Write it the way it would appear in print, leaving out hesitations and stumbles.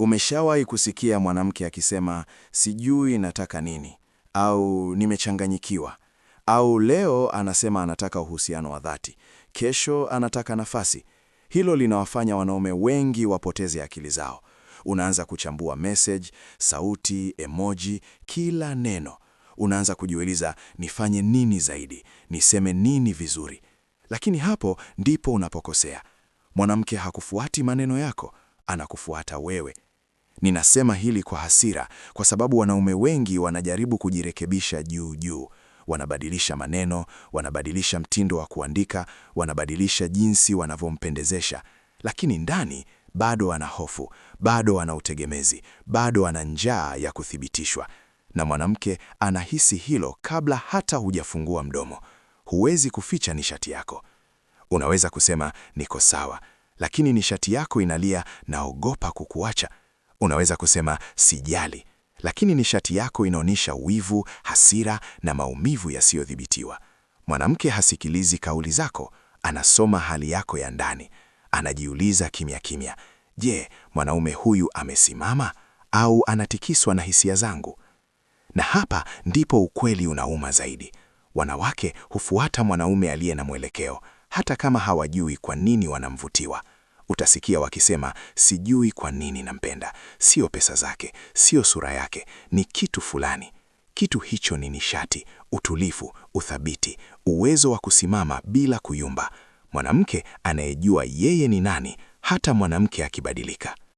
Umeshawahi kusikia mwanamke akisema sijui nataka nini, au nimechanganyikiwa, au leo anasema anataka uhusiano wa dhati, kesho anataka nafasi? Hilo linawafanya wanaume wengi wapoteze akili zao. Unaanza kuchambua message, sauti, emoji, kila neno. Unaanza kujiuliza, nifanye nini zaidi? Niseme nini vizuri? Lakini hapo ndipo unapokosea. Mwanamke hakufuati maneno yako, anakufuata wewe. Ninasema hili kwa hasira kwa sababu wanaume wengi wanajaribu kujirekebisha juu juu. Wanabadilisha maneno, wanabadilisha mtindo wa kuandika, wanabadilisha jinsi wanavyompendezesha, lakini ndani bado ana hofu, bado ana utegemezi, bado ana njaa ya kuthibitishwa. Na mwanamke anahisi hilo kabla hata hujafungua mdomo. Huwezi kuficha nishati yako. Unaweza kusema niko sawa, lakini nishati yako inalia, naogopa kukuacha. Unaweza kusema sijali, lakini nishati yako inaonyesha wivu, hasira na maumivu yasiyodhibitiwa. Mwanamke hasikilizi kauli zako, anasoma hali yako ya ndani. Anajiuliza kimya kimya, je, mwanaume huyu amesimama au anatikiswa na hisia zangu? Na hapa ndipo ukweli unauma zaidi. Wanawake hufuata mwanaume aliye na mwelekeo, hata kama hawajui kwa nini wanamvutiwa. Utasikia wakisema sijui kwa nini nampenda, sio pesa zake, sio sura yake, ni kitu fulani. Kitu hicho ni nishati, utulivu, uthabiti, uwezo wa kusimama bila kuyumba. Mwanamke anayejua yeye ni nani, hata mwanamke akibadilika.